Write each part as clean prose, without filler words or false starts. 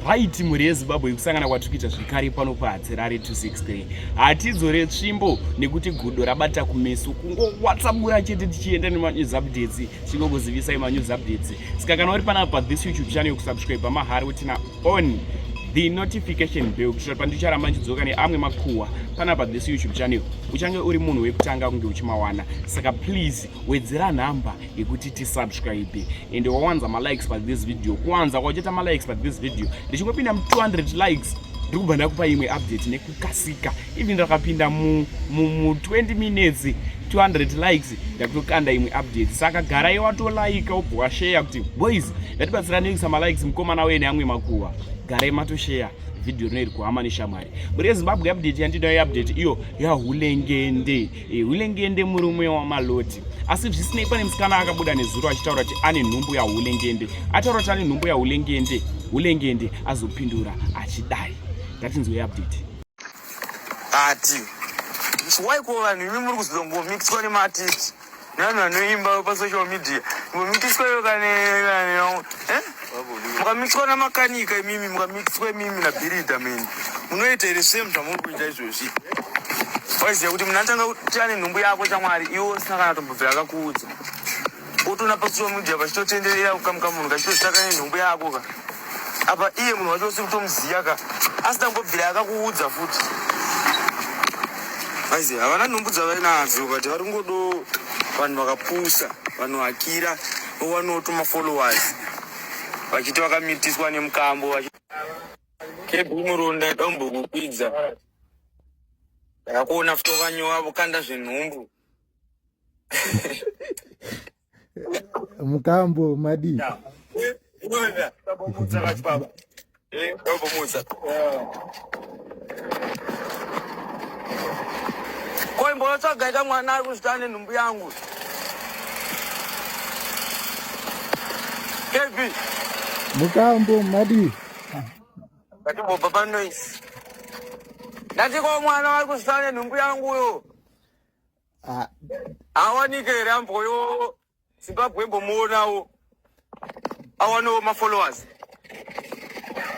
Right, mhuri yeZimbabwe, kusangana kwatiri kuita zvekare pano paHatirare 263. Hatidzore tsvimbo nekuti gudo rabata kumeso, kungowhatsapura chete tichienda nemanews updates, tichingokuzivisai manews updates. Saka kana uri panapa this YouTube channel, yokusubscribe mahari utina on the notification bell kuitira pandicharamba ndichidzoka neamwe makuhwa panapa this YouTube channel, uchange uri munhu wekutanga kunge uchimawana. Saka please wedzera nhamba yekuti tisubscribe and wawanza malikes pa this video. Kuwanza kwachoita malikes pa this video, ndichingopinda mu 200 likes, ndiri kubva ndakupa imwe update nekukasika. Even ndakapinda mu 20 minutes 200 likes, ndakutokanda imwe update. Saka garai watolaika, wobva washeya kuti boys, ndatibatsira nekuisa malikes mukomana wene neamwe makuhwa. Garai matosheya vhidhiyo rino iri kuhama neshamwari. Mhuri yeZimbabwe, update yandinayo, update iyo yaHulengende. Hulengende murume waMaloti. Asi zvisinei, pane musikana akabuda nezuro achitaura kuti ane nhumbu yaHulengende. Ataura kuti ane nhumbu yaHulengende, Hulengende azopindura achidai. Ngatinzwei update. Ati why ko vanhu imi muri kuzongomixwa nemaartist nevanhu vanoimba pasocial media? Ngomikiswa iyo kane eh? Mukamixwa namakanika imimi, mukamixwa imimi nabhiridha meni, munoita here same zvamuri kuita izvozvi? Waiziva kuti munhu anotanga kuti ane nhumbu yako, chamwari, iwe usina kana tombobvira akakuudza, otoona pasocial media pachitotenderera kukamuka munhu kachitozvitaka nenhumbu yako ka. Apa iye munhu wacho usiri kutomuziva ka, asina kumbobvira akakuudza futi. Aizi havana nhumbu dzavainadzo, but vari kungodo vanhu vakapusa, vanhu vakira vowanawo tumafollowers, vachiti vakamitiswa nemukambo. KB Muronda, dombokukwidza, ndakakuona futi wakanyowa vokanda zvenhumbu. Mukambo, madii? Ko imbonotsvaga ita mwana ari kuzvita ane nhumbu yangu. KB. Mukambo, madii? Ngatimbobva panoise. Ndati ko mwana ari kuzvita ane nhumbu yangu uyo awanike here? Amboyo Zimbabwe imbomuonawo, awanewo mafollowers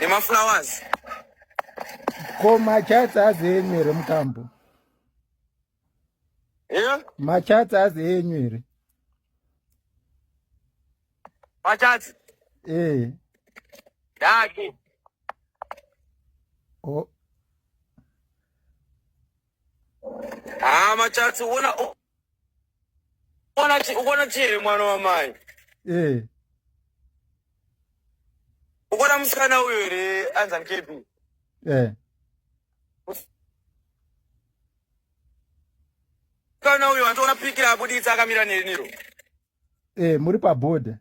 nemaflowers. Ko machats azi enyu here, mukambo? Yeah? Machats azi enyu here? Machats? Eh. Dake. Oh. Ah, machats, uona uona uona chiri mwana wamai? Eh. Ukaona musikana uyo here anzani KB? Eh. Musikana uyo atoona pikira abuditsa akamira neniro. Eh, muri pabhodha.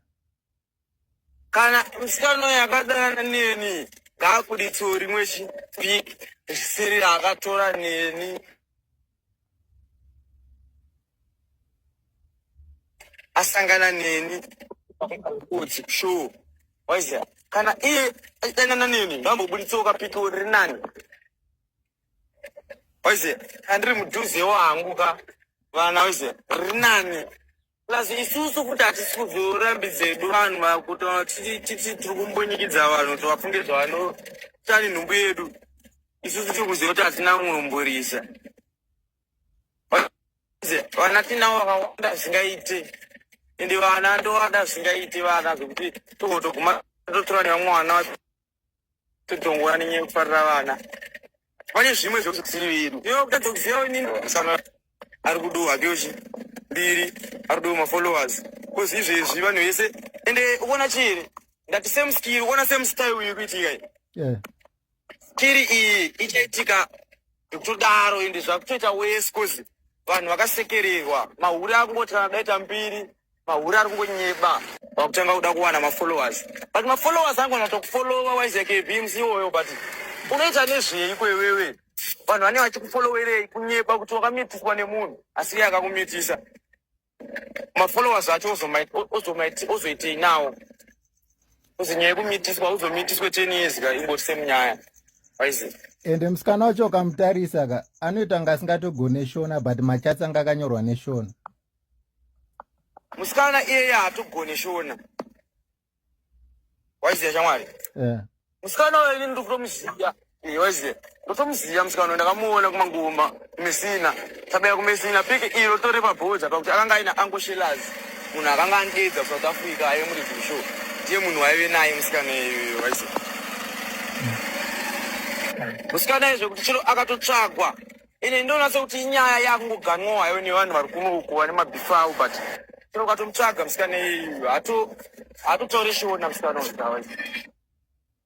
Kana musikana uyo akadanana neni, ngaabuditsewo rimwe chipiki risiri raakatora neni asangana neni kuti show. Waiziya, kana iye achidanana neni, ngambobuditsewo kapiki riri nani. Waiziya, kana ndiri mudhuze wangu ka vana, waiziya, riri nani. Plus isusu kuti hatisi kuzorambidzedu vanhu vakuti titi tiri kumbonyikidza vanhu kuti vafunge zvavanotani nhumbu yedu. Isusu tiri kuziva kuti hatina munomborisa vana, tinavo vakawanda zvingaite, ende vana ndovada zvingaite vana, zvekuti togotoguma totora nevamwe vana, totongora nenyaya yekufarira vana. Pane zvimwe zvekuti vedu kutadza kuziva. Inini sana ari kudoha kyochi mbiri, ari kudoha mafollowers, cause izvezvi vanhu vese. Ende ukuona chiri ndati same skill, ukuona same style iri kuitika iyi. Skill iyi ichaitika zvekutodaro, ende zvakutoita wese, cause vanhu vakasekererwa. Mahure akungoti kana daita mbiri, mahure ari kungonyeba, vakutanga kuda kuwana mafollowers. But mafollowers angu anatokufollowa, waiziya KB, musi iwoyo. But unoita nezvei kwewewe? Vanhu vanenge vachikufollowerei? Kunyeba kuti wakamitiswa nemunhu asi iye akakumitisa. Mafollowers acho ozoitei nawo? Uzi nyaya yekumitiswa, uzomitiswe 10 years ka, ingoti semunyaya, waiziva. Ende musikana wacho ukamutarisa ka, anoita kunge asingatogone Shona, but machats anga akanyorwa neShona. Musikana iyeye haatogone Shona, waiziya, shamwari. Musikana uyo ini ndiri kutomuziva. Eh, waiziva. Ndotomuziva musikana uyo ndakamuona kumangoma kuMessina. Tabaya kuMessina piki iro tore pabhodha pakuti akanga aina Uncle Shelaz. Munhu akanga andedza kuSouth Africa aive muridzi weshow. Ndiye munhu waive naye musikana iyoyo waiziva. Musikana izvo kuti chero akatotsvagwa. Ini ndoona sekuti inyaya yakungoganwawo hayo nevanhu vari kuno uko vane mabhifu avo but chero ukatomutsvaga musikana iyeyu hato hatotaure shona musikana uyu.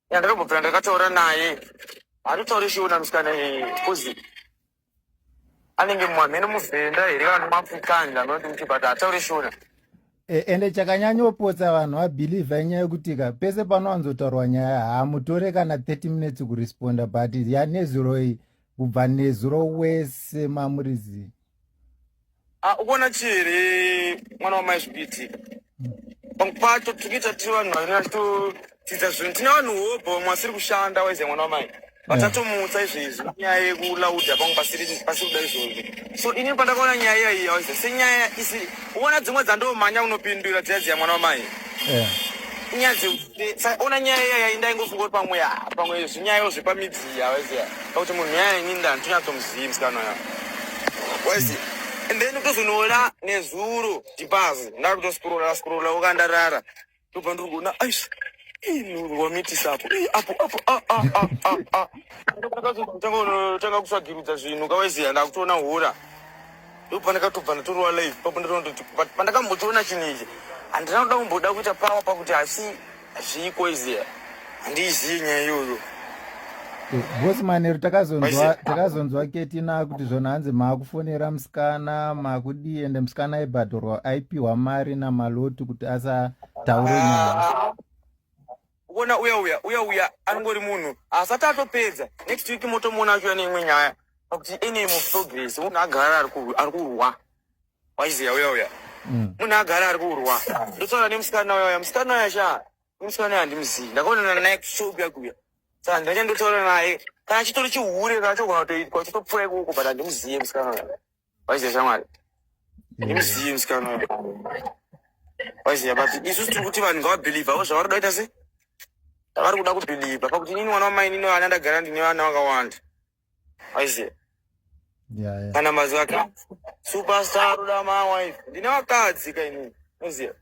Ya ndakambobvira ndakataura naye hatotaure shona musikana iyeye cause anenge mwamheno muvhenda here kana muafrican anoti kuti but hataure shona. E, ende chakanyanyopotsa vanhu vabhilivha inyaya yekuti ka pese panowanzotaurwa nyaya hamutore kana 30 minutes kuresponda but yanezuro iyi kubva nezuro wese mamurizi. Ah, ukuona chii here mwana wamai zvikuitika pamwe pacho tiri kuita tiri vanhu vanenge vachitodzidza zvinhu tine vanhu hobho vamwe vasiri kushanda waiziva mwana wamai vatatomutsa izvezvi nyaya yekulauda pamwe pasiri pasiri kuda izvozvo so ini pandakaona nyaya iya iya waiziva senyaya isi uona dzimwe dzandomhanya unopindura dziya dziya mwana wamai inyaya ona nyaya iya iya ndaingofunga kuti pamwe ah, pamwe zvinyayawo zvepamidziya waiziva pakuti munhu nyaya ini ndanditonyatsomuzivi musikana uya waiziva and then kutozonoona nezuro dhibhazi ndakutoscrolla scrolla ukandarara ndobva ndiri kuona ais wamitisa apo apo apo ah, ah, ah, ah, ah. Tanga kutsvagirudza zvinhu kawaiziva ndakutoona hura ndopandakatobva ndatorwa live papo ndatoona kuti but pandakambochiona chinhu ichi handina kuda kumboda kuita power pakuti asi zviiko iziya handiizivi nyaya iyoyo. Boss manheru takazonzwa takazonzwa ketina kuti zvona hanzi maakufonera musikana maakudii ende musikana aibhadhorwa aipiwa mari namaloti kuti asataure nyaya. Kuona uya uya uya uya anongori munhu asati atopedza next week motomuona achiuya neimwe nyaya pakuti any of progress munhu agara ari kurwa waiziya uya uya munhu agara ari kurwa ndotaura nemusikana uya uya musikana uya sha musikana uya handimuzivi ndakaonana naye kushow kuya saka ndachandotaura naye kana chitori chihure kana chogona kutoitwa chitopfuura ikoko but handimuzive musikana uya waiziya shamwari handimuzive musikana uya waiziya but isusu tiri kuti vanhu ngavabhilivha vo zvavari kuda kuita se zvavari kuda kubhilivha pakuti inini mwana wamai nini vana ndagara ndine vana vakawanda waiziya kana mazuva aka superstar uda mawife ndine vakadzi ka inini unoziya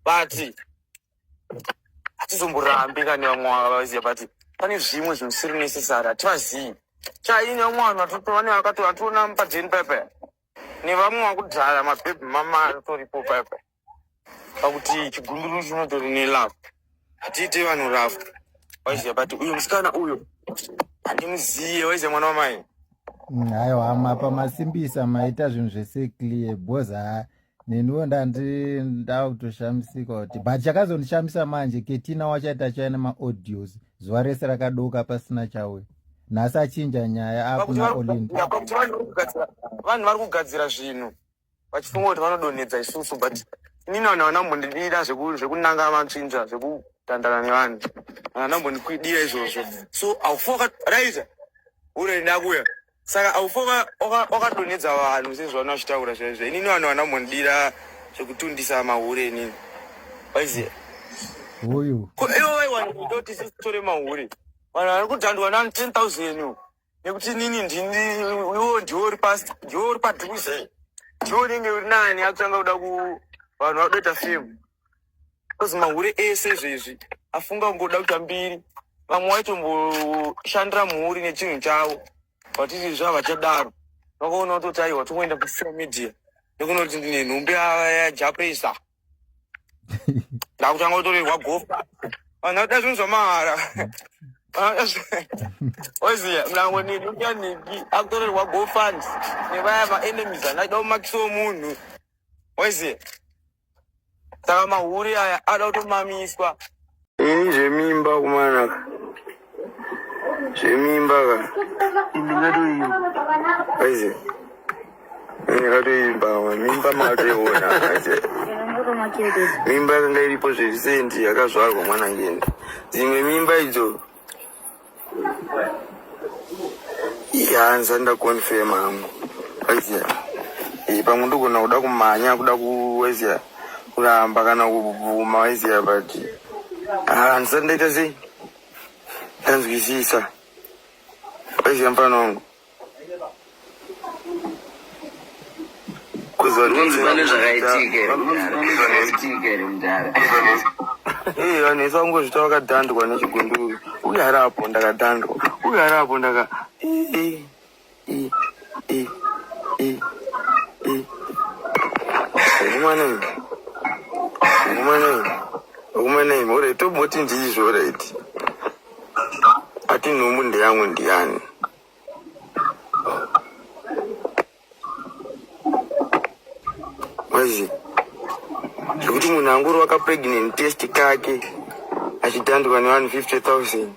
but hatizomborambi kani vamwe vavaziva but pane zvimwe zvinhu zvisiri necessary hativazivi chaini vamwe vanhu vatotova vakatoona pajeni paipa nevamwe vakudhara mabhebhi mama atoripo paipa pakuti chigunduru chinotori nelove hatiite vanhu rafu waiziva but uyu musikana uyu handimuziye waiziva mwana wamai. Haiwa hama pamasimbisa maita zvinhu zvese clear because ha neniwo ndandi ndakutoshamisika kuti but chakazondishamisa manje ketina wachaita chaya nemaaudios zuva rese rakadoka pasina chauya nhasi achinja nyaya akuna Olinda. Vanhu vari kugadzira zvinhu vachifunga kuti vanodonhedza isusu but inini vanhu havana kumbondidira zvekunanga matsvinzva zvekutandana nevanhu havana kumbondidira izvozvo so haufa raita ure ndakuya saka haufa wakadonhedza vanhu sezvavanhu vachitaura zvaizvo inini vanhu havana kumbondidira zvekutundisa mahure inini waiziva uyu ko ivo vaiwanidoti sitore mahure vanhu vari kudhandwa nani 10,000 nekuti inini ndini iwo ndiwo uri pasi ndiwo uri padhuze ndiwo unenge uri nani akutanga kuda ku vanhu vakutoita femu kozi mahure ese izvezvi afunga kungoda kuita mbiri vamwe vaitomboshandira mhuri nechinhu chavo but izvezvi havachadaro vakaona kutoti aiwa tongoenda kusocial media nekunoti ndine nhumbi yajapresa ndakutanga kutorerwa gofa vanhu vakuda zvinhu zvamahara oziya mlango nini niki akutorerwa gofund nevaya maenemies anoda kumakisawo munhu oziya saka mahuri aya ada kutomamiswa. Ini zvemimba kumanaka zvemimba ka ndingatoimba aizi ndingatoimba mimba makatoiona mimba yakanga iripo zvesendi yakazvarwa mwana ngenda dzimwe mimba idzo ya ndisati ndakonfema hangu aiziya pamwe ndogona kuda kumhanya kuda kuwaiziya kuramba kana kubvuma waiziya but handisati ndaita sei. Ndanzwisisa. Waiziva mfana wangu. Kunzi pane zvakaitika here mudhara? Pane zvakaitika here mudhara? Hey, vanhu vese vangozvita vakadhandwa nechigunduru. Uyu ari apo ndakadhandwa. Uyu ari apo ndaka e e e e e. Ukumana Ukumana Ukumana ore tomboti ndizvo right. Ati nhumbu ndeyangu ndiyani? Wazi zvekuti munhu angori wakapregnant test kake achidhandwa nevanhu 50 000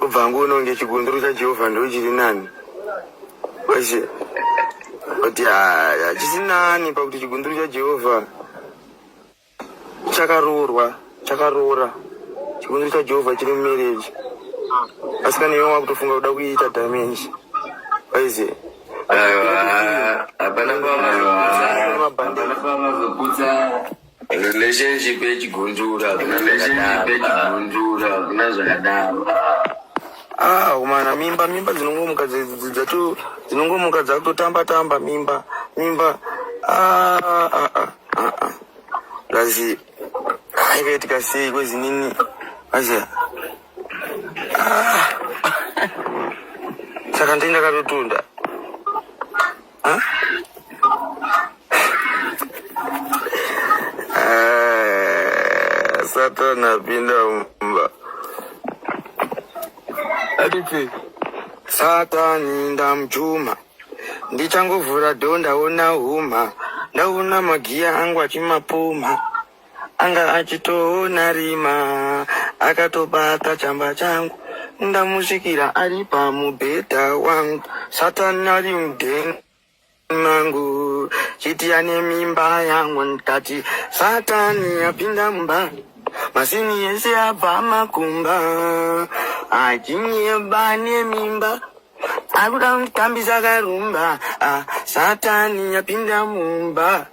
obva angoona kunge chigunduru chajehovha ndo chiri nani. Wazi kuti hachisi nani pakuti chigunduru chajehovha chakaroorwa chakaroora chigunduru chajehovha chiri mumarriage asi kana iwe wakutofunga kuda kuita damage. Wazi Aiwa, hapana pamazoputsa relationship yechigunduru, hakuna zvakadaro, yechigunduru, hakuna zvakadaro. Ah, kumana mimba mimba dzinongomuka dzato dzinongomuka dzakutotamba tamba mimba mimba ah ah ah ah ah plus aikaitika sei kwezinini azi ah saka ndini ndakatotunda. Ah? Ah, Satan apinda mumba. Atipi Satani ndamchuma ndichangovhura dho ndaona huma ndaona magiya angu achimapuma anga achitoona rima akatobata chamba changu ndamusvikira ari pamubhedha wangu Satani ari mudheni mangu chiti ane mimba yangu ndikati Satani apinda mumba masini ese abva makumba achinyeba nemimba akuda kutambisa karumba ah, Satani apinda mumba.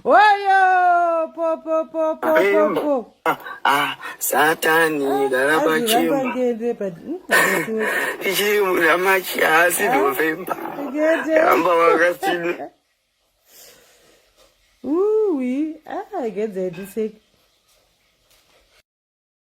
Oyo po po po po po po. Ah, ah, Satani gara pachimba Ngende but ichiri muna haasi November ngende. ramba wakasina. Ooh, ah, ngende ndiseki.